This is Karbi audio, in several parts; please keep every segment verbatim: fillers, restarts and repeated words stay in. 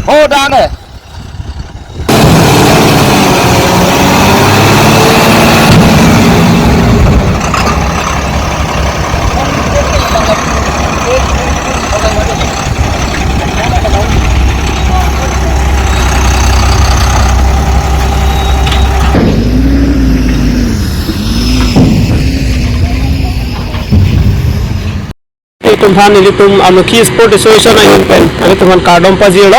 Ho dane. Ilitum aphan, ilitum Amlukhi Sport Association ahin pen ilitum aphan kardom pajirlo.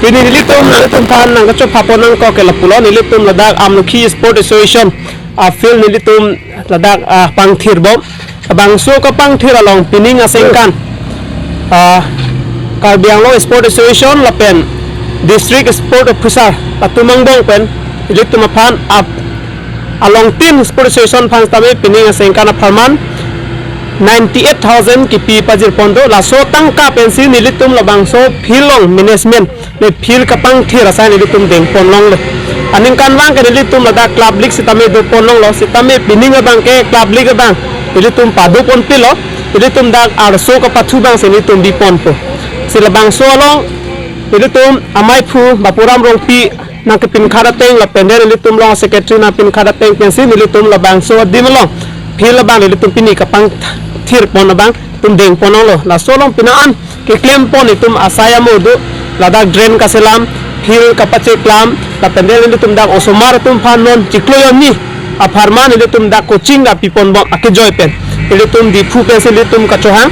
Pini ilitum, ilitum aphan nangkachopha pon nangkok ke lapulo, ilitum ladak Amlukhi Sport Association a-field ilitum ladak, ah, pangthirbom. Labangso kapangthir along pining asengkan, ah, Karbi Anglong Sport Association lapen District Sport Officer atum angbong pen ilitum aphan ap along tin Sport Association aphan tame pining asengkan apharman ninety-eight thousand kipi pajir pon do. Laso atangka pensi nelitum labangso field along management le field kapangthir asai nelitum deng pon longlo. Aningkanvang ke nelitum ladak club league sitame do pon longlo, sitame pining abang ke club league abang nelitum pado ponpilo. Nelitum dak arso kapathu abang si nelitum bi ponpo. Si labangso along nelitum amaiphu Bapuram Rongpi nangkepinkhat ateng lapen nelitum along secretary nangpinkhat ateng pensi nelitum labangso adim along field abang nelitum pini kapangthir pon abang tum deng pon longlo. Laso along pini an keklem pon itum asai amo do, ladak drain kaselam, field kapacheklam, lapen nelitum dak osomar atum aphan non chiklo arni apharman nelitum dak coaching dak pi ponbom akejoi pen. Nelitum Diphu pensi nelitum kachohang,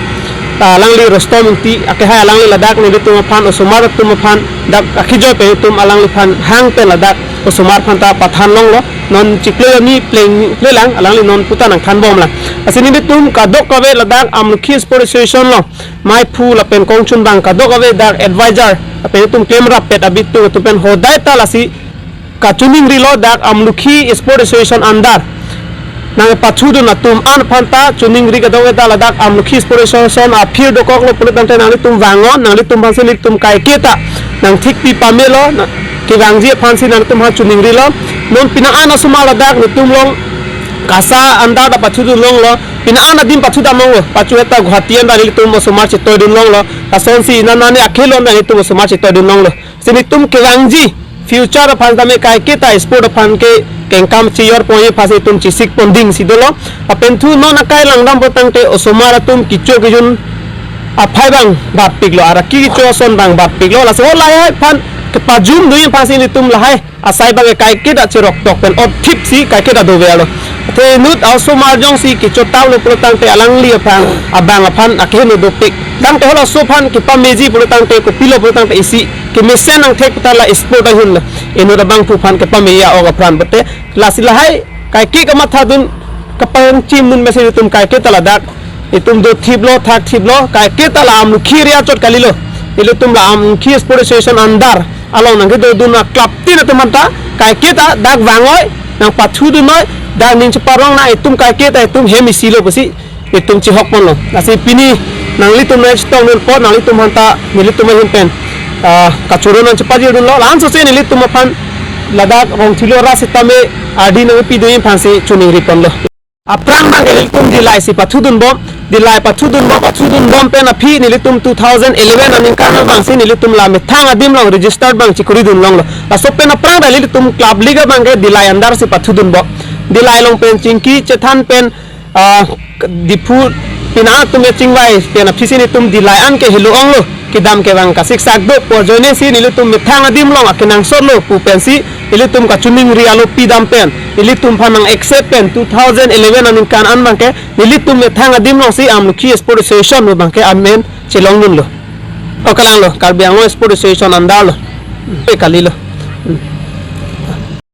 ta alangli Rustom Ingti akehai alangli ladak nelitum aphan osomar atum aphan dak akejoi pen itum alangliphan hang pen ladak osomar aphan ta pathan longlo. Non chiklo arni plenglelang, alangli non puta nangthanbomlang. Lasi nelitum kadokave ladak Amlukhi Sport Association along maiphu lapen kongchunbang kadokave dak advisor lapen itum klemrappet abitung atum pen hodai ta lasi kachoningrilo dak Amlukhi Sport Association under nangpathudun atum an aphan ta choningri kadokave ta ladak Amlukhi Sport Association a-field dokoklo pulo tangte nanglitum vang-o, nanglitum aphansi nelitum kaike ta nangthikpi pamelo, na, kevangji aphansi nanglitum aphan choningrilo. Non pini an asomar ladak nelitum along KASA under ta pathudun longlo, pini an adim pathudam longlo, pachu heta Guwahati an ta nelitum osomar chetoidun longlo, lasonsi inanani akhelo ta nelitum osomar chetoidun longlo. Si nelitum kevangji future aphan tame kaike ta sport aphan ke kengkam chijor pon aphansi itum chisik pon ding si dolo. Lapen thu non akai langdam pulo tangte osomar atum kecho kejun aphai abang batpiklo, araki kecho ason abang batpiklo. Laso lahai aphan kepajum dun aphansi nelitum lahai asai abang ke kaike ta cheroktok pen otthip si kaike ta doverlo. Athe inut osomar jongsi kecho tanglo pulo tangte alangli aphan abang aphan akeheno dopik. Tangte halaso aphan kepameji pulo tangte kopilo pulo tangte isi kemesen nangthek ta la sport ahunlo. Inut abangphu aphan kepameji a-ok apran pulote lasi lahai kaike kamathadun kapangchimdun mesen itum kaike ta ladak itum dothiplo, thakthiplo, kaike ta la Amlukhi area chot kalilo. Ilitum la Amlukhi Sport Association under along nangkedodun a-club tin atum aphanta kaike ta dak vang-oi, nangpathudun-oi, dak ning cheparong nang, itum kaike ta itum hem isilo pusi itum chihok ponlo. Lasi pini nanglitum nangchetongdun apot nanglitum aphanta nelitum ahin pen, ah, kachoro nangchepajirdunlo. La-an sose nelitum aphan ladak Rongthilo rat sitame ardi nangpidun aphansi choningri ponlo. Aphrang abang nelitum Dillai si pathudunbom, Dillai pathudunbom, pathudunbom pen aphi nelitum two thousand eleven aningkan abangsi nelitum la methang adim along registered abang chekuridun longlo. Laso pen aphrang ta nelitum club league abang ke Dillai under si pathudunbom. Dillai along pen chingki chethan pen, ah, Diphu pini an atum ya chingvai pen aphisi nelitum Dillai an ke helo onglo, kedam kevang kasiksak do pu ajoinesi nelitum methang adim along akenangsotlo pu pensi ilitum kachoningri alopi dam pen ilitum aphan nang accept pen two thousand eleven aningkan an abang ke nelitum methang adim alongsi Amlukhi Sport Association pu abang ke amen chelongdunlo. O kalanglo, Karbi Anglong Sport Association under lo. E kalilo.